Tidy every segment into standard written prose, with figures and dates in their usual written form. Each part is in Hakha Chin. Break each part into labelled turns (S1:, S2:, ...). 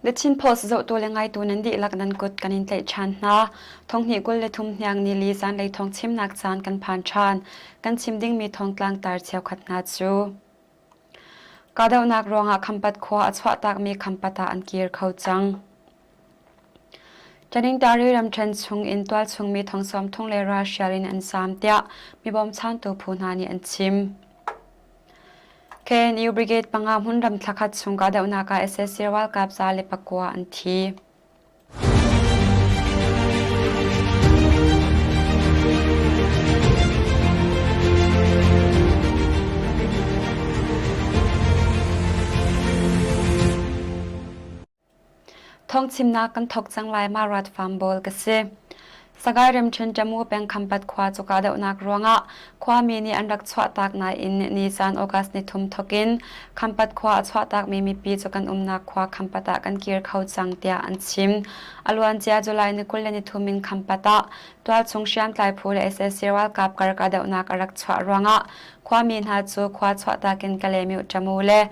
S1: The Chin Post zohtu le ngaitu nan dihlak nan kut kan in tlaih ṭhan hna. Thonghnih 23 hniang nili zanlei thawng chimnak caan kan phan ṭhan. Kan chim dingmi thawngtlang tar cheukhat hna cu. Kahdohnak ruangah Khampat khua a chuahtakmi Khampat ah an kir kho cang. Taningtari ramṭhen chung in tualchung mi thong sawmthum le ralhrial in an zaam tiah mi bawmchantu phu hna nih an chim. KNU Brigade panga hmunram thlakhat chung kahdohnak ah sac ralkap 109 an thi. Thawngchimnak kan thawk cang lai ma rat farm bawl ka si. Sagaing ramṭhen Tamu peng Khampat khua cu kahdohnak ruangah khuami nih an rak chuahtak nain nizan August nithum thawkin Khampat khua a chuahtakmi mipi cu kan umnak khua Khampat ah kan kir kho cang tiah an chim. A luancia July ni 23 in Khampat ah tualchung hriamtlai phu le sac ralkap kar kahdohnak a rak chuah ruangah khuami hna cu khua chuahtak in Kalaymyo Tamu le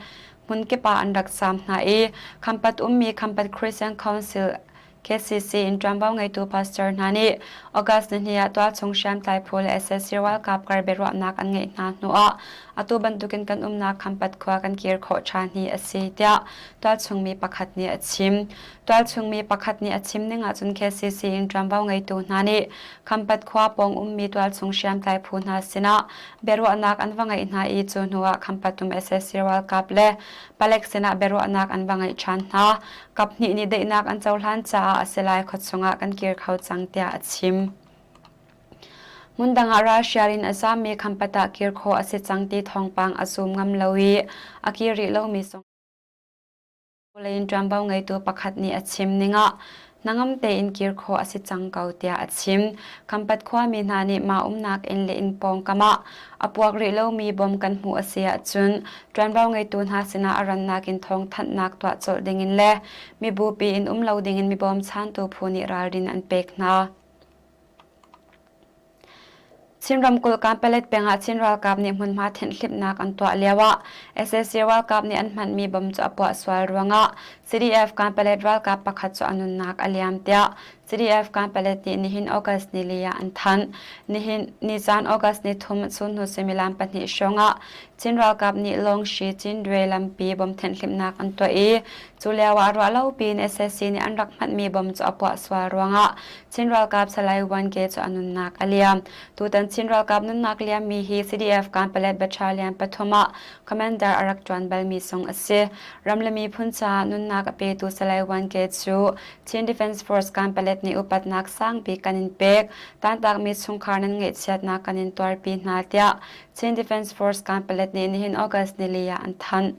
S1: hmunkip ah an rak zaam hna i Khampat ummi Khampat Christian Council KCC in ṭuanvo ngeitu pastor hna nih August nihnih ah tualchung hriamtlai phu le sac ralkap kar biaruahnak an ngeih hna hnuah atu bantukin kan umnak Khampat khua kan kir khawh ṭhan hi a si tiah tualchung mi pakhat nih a chim. Tualchung mi pakhat nih a chim ning ahcun KCC in ṭuanvo ngeitu hna nih Khampat khua pawng ummi tualchung hriamtlai phu hna sinah biaruahnak an va ngeih hna i cu hnuah Khampat um sac ralkap le palek sinah biaruahnak an va ngeih ṭhan hna. Kaphnih nih daihnak an cohlan caah a si lai khuachung ah kan kir kho cang tiah a chim. Hmundang ah ralhrial in a zaammi Khampat ah kir khawh a si cang ti thawngpang a zum ngam lo i a kir rih lomi zong lei in ṭuanvo ngeitu pakhat nih a chim ning ah hnangam tein kir khawh a si cang ko tiah a chim. Khampat khuami hna nih mah umnak inn le inn pawngkam ah a puak rih lomi bom kan hmuh a si ahcun ṭuanvo ngeitu hna sinah a rannak in thawngthanhnak tuah colh dingin le mibupi in um lo dingin mi bawmchantu phu nih ralrin an pek hna. Chin ramkulh Kanpalet peng ah Chin ralkap nih hmunhma thenhhlimhnak an tuah lio ah sac ralkap nih an hmanmi bom cu a puah sual ruangah CDF Kanpalet ralkap pakhat cu a nunnak a liam tiah CDF Kanpalet nih nihin August nili ah an thanh. Nihin nizan August ni thum chun hnu suimilam pahnih hrawng ah Chin ralkap nih Lawngshi Cindwe lampi bom thenhhlimhnak an tuah i cu lio ah ruahlopi in sac nih an rak hmanmi bom cu a puah sual ruangah Chin ralkap Salai Wan Ke cu a nunnak a liam. Tutan Chin ralkap nunnak liammi hi CDF Kanpalet Battalion pathum ah commander a rak ṭuan balmi zong a si. Ram le miphun caah nunnak a petu Salai Wan Ke cu Chin Defense Force Kanpalet nih upatnak sangbik kan in pek. Tantakmi chungkhar nan ngaihchiatnak kan in tuarpi hna tiah Chin Defense Force Kanpalet nih nihin August nili ah an thanh.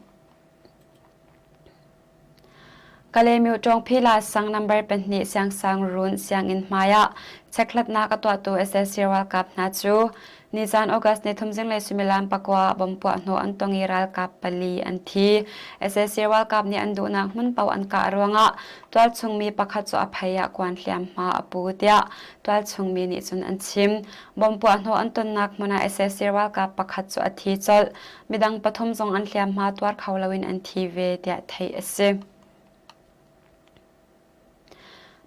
S1: Kalaymyo Ṭawngphila sang number pahnih Siangsangruun sianginn hmai ah chekhlatnak a tuahtu sac ralkap hna cu nizan August nithum zinglei suimilam pakua ah bomb puahhnawh an tong i ralkap pali an thi. Sac ralkap nih an duhnak hmun paoh an kah ruangah tualchung mi pakhat cu a phei ah kuan hliamhma a pu tiah tualchung mi nih cun an chim. Bomb puahhnawh an tonnak hmun ah sac ralkap pakhat cu a thi colh. Midang pathum zong an hliamhma tuar kho loin an thi ve tiah theih a si.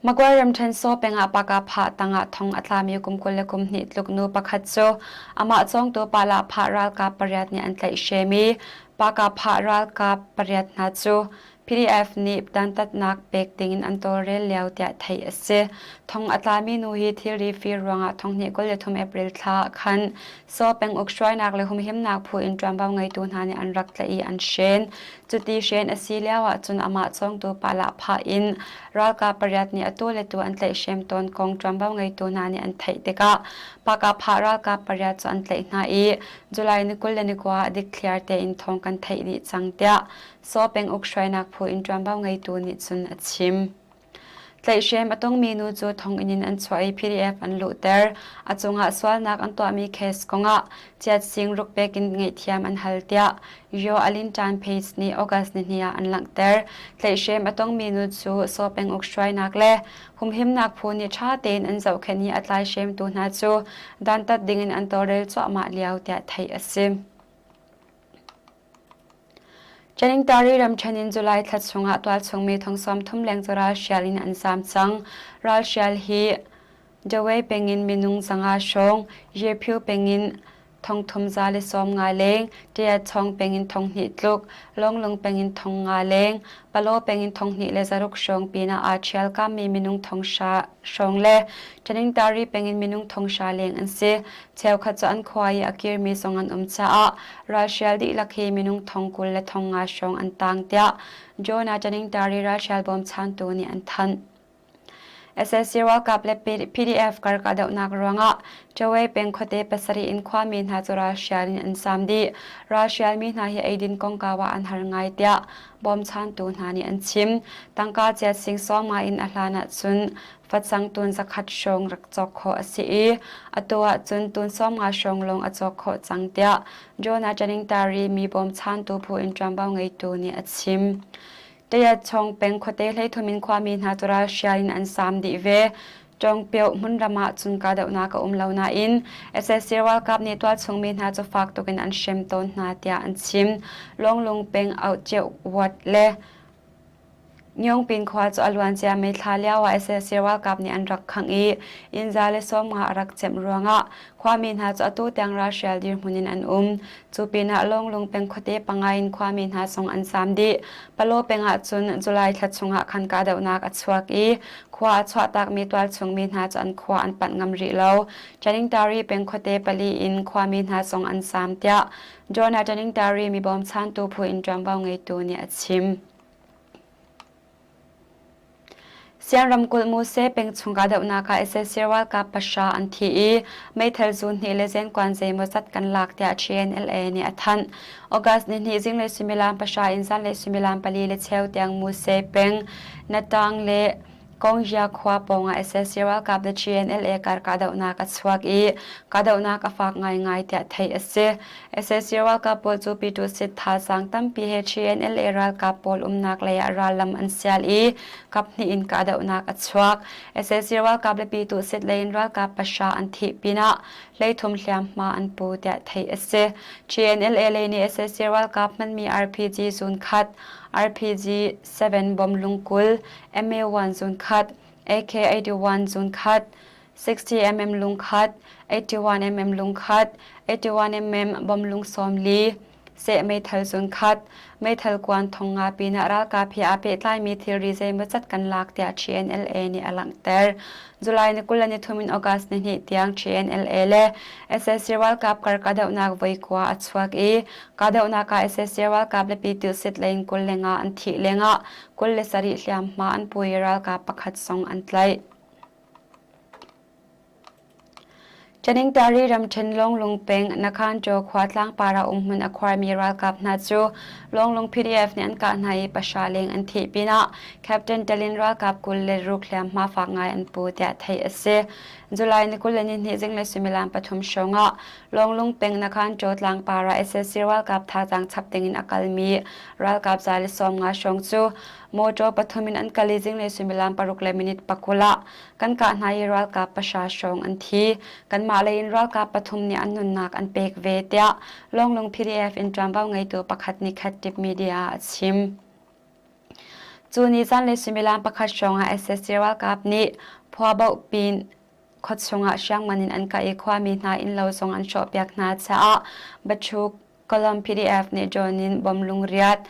S1: Magway ramṭhen Saw peng ah Pakapha tangah thong a tlami kum 22 tluk nu pakhat cu amah cawngtu Palahphah ralkap pariat nih an tlaihhrem i Pakapha ralkap pariat hna cu PDF nih dantatnak pek dingin an tawlrel lio tiah theih a si. Thong a tlami nu hi thilri fir ruangah thonghnih 23 April thla ah khan Saw penguk hruainak le humhimnak phu in ṭuanvo ngeitu hna nih an rak tlaih i an hren. Cuti hren a si lio ahcun amah cawngtu pah in ralkap pariat nih atu le tu an tlaihhrem tawn kong ṭuanvo ngeitu hna nih an theih tikah Pakapha ralkap pariat cu an tlaih hna i July ni 29 ah dikthliar tein thawng kan theih dih cang tiah Saw penguk hruainak phu in ṭuanvo ngeitu nih cun a chim. Tlaihhrem a tongmi nu cu thonginn in an chuah i PDF an luhter. A cungah sualnak an tuahmi case kongah chiat sing ruk pek in ngaihthiam an hal tiah Yo Alin Tan Page nih August nihnih ah an langhter. Tlaihhrem a tongmi nu cu Saw penguk hruainak le humhimnak phu nih ṭha tein an zohkhenh i a tlaihremtu hna cu dantat dingin an tawlrel cuahmah lio tiah theih a si. Ṭaningtari ramṭhen in July thla chungah tualchung mi thong 30 leng cu ralhrial in an zaam cang. Ralhrial hi Dawei peng in minung 500 hrawng, Yephu peng in thong 350 leng, Ṭiachawng peng in 2000 tluk, Lawnglung peng in 5000 leng, Palaw peng in 2600 hrawng pinah aa ṭhialkammi minung 1000 hrawng le Ṭaningtari peng in minung 1000 leng an si. Cheukhat cu an khua i a kirmi zong an um caah ralhrial dihlak hi minung 20,000 le 5000 hrawng an tang tiah Jonah Ṭaningtari ralhrial bawmchantu nih an thanh. Sac ralkap le PDF kar kahdohnak ruangah Ṭawei peng khuate pasarih in khuami hna cu ralhrial in an zaam dih. Ralhrial mi hna hi eidin kongkau ah an har ngai tiah bawmchantu hna nih an chim. Tangka chiat sing sawma in a hlan ahcun facang tun zakhat hrawng rak cawk khawh a si i atu ahcun tun 50 hrawng lawng a cawk khawh cang tiah Jonah Ṭaningtari mi bawmchantu phu in ṭuanvo ngeitu nih a chim. Tayatchawng peng khuate 13 in khuami hna cu ralhrial in an saam dih ve. Ṭawngpioh hmunram ah cun kahdohnak a um lo nain sac ralkap nih tualchung mi hna cu fak tuk in an hrem tawn hna tiah an chim. Lawnglung peng Auhceuh Ward le Nyongpin khua cu a luancia May thla lio ah sac ralkap nih an rak khangh i inn za le 50 a rak cemh ruangah khuami hna cu atu tiang ralhrial dirhmun in an um. Cu pinah Lawnglung peng khuate panga in khuami hna zong an zaam dih. Palaw peng ah cun July thla chungah khan kahdohnak a chuak i khua a chuahtakmi tualchung mi hna cu an khua an panh ngam rih lo. Ṭaningtari peng khuate pali in khuami hna zong an zaam tiah Jonah Ṭaningtari mi bawmchantu phu in ṭuanvo ngeitu nih a chim. Sian ramkulh Muse peng chung kahdohnak ah sac ralkap pahra an thi i meithal zun hnih le zenkuan zeimawzat kan lak tiah TNLA nih a thanh. August nihnih zinglei suimilam pahra in zanlei suimilam pali le cheu tiang Muse peng Natang le Kongya khua pawngah sac ralkap le TNLA kar kahdohnak a chuak i kahdohnak a fak ngaingai tiah theih a si. Sac ralkap pawl cu Pyithu Sit thazaang tampi he TNLA ralkap pawl umnak lei ah rallam an sial i kaphnih in kahdohnak a chuak. Sac ralkap le Pyithu Sit lei in ralkap pahra an thih pinah 13 hliamhma an pu tiah theih a si. TNLA lei nih sac ralkap hmanmi RPG zun khat, RPG 7 bom lungkul, MA1 zun khat, AK-81 zun khat, 60mm lungkhat, 81mm lungkhat, 81mm bom lung 40, seh meithal zun khat, meithal kuan thong nga pinah ralkap he aa pehtlaimi thilri zeimawzat kan lak tiah TNLA nih a langhter. July ni 23 in August ni hnih tiang TNLA le sac ralkap kar kahdohnak voi kua a chuak i kahdohnak ah sac ralkap le Pyituhsit lei in 25 an thih lengah 27 hliamhma an pu i ralkap pakhat zong an tlaih. Ṭaningtari ramṭhen Lawnglung peng Nakhanṭaw khua tlangpar ah umhmun a khuarmi ralkap hna cu Lawnglung PDF nih an kah hna i pahra leng an thih pinah Captain Talin ralkap 26 hliamhma fak ngai an pu tiah theih a si. July ni 22 zinglei suimilam pathum hrawng ah Lawnglung peng Nakhanṭaw tlangpar ah sac ralkap thazaang chap dingin a kalmi ralkap 150 hrawng cu Motor pathum in an kal i zinglei suimilam paruk le minute pakul ah kan kah hna i ralkap pahra hrawng an thi. Kanmah lei in ralkap pathum nih an nunnak an pek ve, tiah Lawnglung PDF in ṭuanvo ngeitu pakhat nih Khattip Media ah a chim. Cu ni zanlei suimilam pakhat hrawng ah sac ralkap nih Phuaboh pin khuachung ah hriamngan in an kah i khuami hna innlo zong an hrawhpiak hna caah Baṭhuk Column PDF nih drone in bom lungriat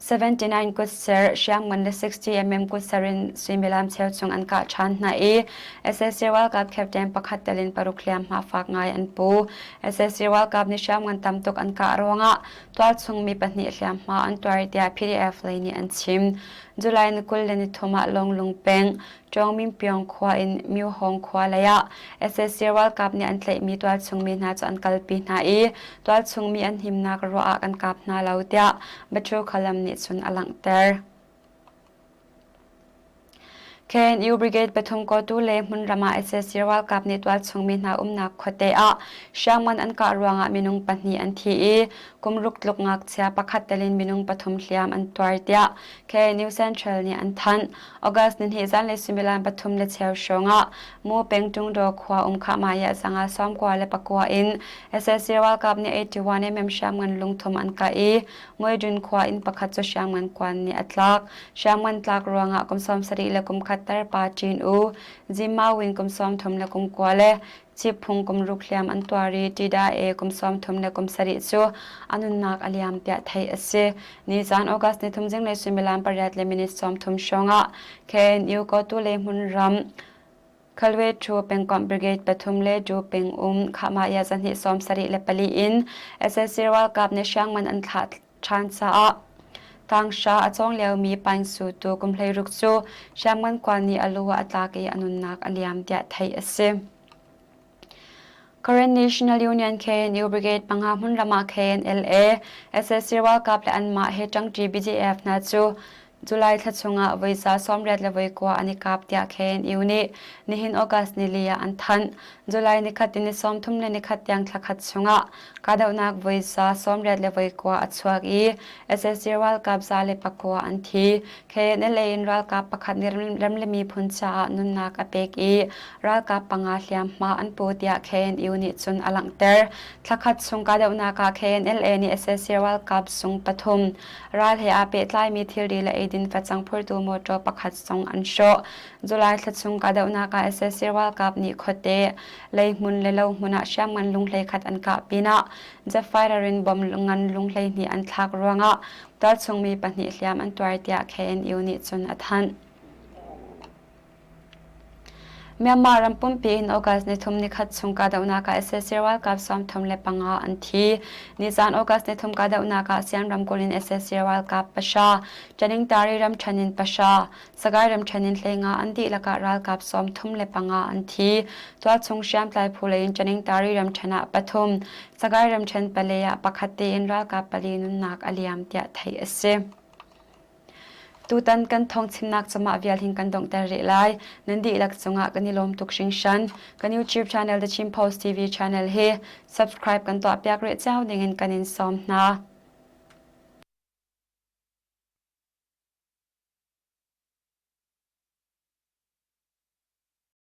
S1: 79 kutser hriamngan le 60mm kutser in suimilam cheu chung an kah ṭhan hna i sac ralkap captain pakhat tel in paruk hliamhma fak ngai an pu. Sac ralkap nih hriamngan tam tuk an kah ruangah tualchung mi pahnih hliamhma an tuar tiah PDF lei nih an chim. July ni 23 ah Lawnglung peng Ṭawngminpyong khua in Myohawng khua lei ah sac ralkap nih an tlaihmi tualchung mi hna cu an kalpi hna i tualchung mi an himnak ruah ah kan kap hna lo tiah Batu Khalam nih cun a langhter. KNU Brigade pathum kotu le hmunram ah sac ralkap nih tualchung mi hna umnak khuate ah hriamngan an kah ruangah minung pahnih an thi i kum ruk tluk ngakchia pakhat tel in minung pathum hliam an tuar tiah KNU Central nih an thanh. August nihnih zanlei suimilam pathum le cheu hrawng ah Mu peng Tungdaw khua um Khahmaya zanga 99 in sac ralkap nih 81 mm hriamngan lungthum an kah i Muidun khua inn pakhat cu hriamngan kuan nih a tlak. Hriamngan tlak ruangah kum 70 le kum khat tarpa Ṭin U, Zimawin kum 30 le kum kua le Chipphung kum ruk hliam an tuar i Ṭidae kum 30 le kum sarih cu a nunnak a liam tiah theih a si. Nizaan August nithum zinglei suimilam pariat le minute 30 hrawngah KNU Kotu le hmunram Khalwe Thu pengkomh Brigade pathum le Du peng um Khahmaya zahnih 74 in sac ralkap nih hriangman an thlah ṭhan caah Tangsha a cawng liomi Paing Su tu kum 16 cu hriamngan kuan nih a lu ah a tlak i a nunnak a liam tiah theih a si. Karen National Union KNU Brigade panga hmunram ah KNLA, sac ralkap le anmah he ṭangṭi BGF hna cu July thla chungah voi za 80 le voi kua an i kap tiah KNU nih nihin August nili ah an thanh. July nikhat in ni 30 le nikhat tiang thla khat chungah kahdohnak voi za 80 le voi kua a chuak i sac ralkap za le pakua an thi. KNLA in ralkap pakhat nih ram le miphun caah nunnak a pek i ralkap panga hliamhma an pu tiah KNU nih cun a langhter. Thlakhat chung kahdohnak ah KNLA nih sac ralkap sung pathum ral he aa pehtlaimi thilri le eidin facang phurtu mawṭaw pakhat zong an hrawh. July thla chung kahdohnak ah sac ralkap nih khuate, leihmun le lohmun ah hriamngan lunghlei khat an kah pinah jet fighter in bomb ngan lunghlei hnih an thlak ruangah tualchung mi pahnih hliam an tuar tiah KNU nih cun a thanh. Myanmar ram pumpi in August nithum nikhat chung kahdohnak ah sac ralkap 35 an thi. Nizaan August nithum kahdohnak ah Sian ramkulh in sac ralkap pahra, Taningtari ramṭhen in pahra, Sagaing ramṭhen in hleinga an dihlak ah ralkap 35 an thi. Tualchung hriamtlai phu lei in Taningtari ramṭhen ah pathum, Sagaing ramṭhen pale ah pakhat tein ralkap pali nunnak a liam tiah theih a si. Tutan kan thawngchimnak cu mah vial hin kan donghter rih lai. Nan dihlak cungah kan i lawm tuk hringhran. Kan YouTube channel The Chin Post TV channel hi subscribe kan tuahpiak rih cio dingin kan in sawm hna.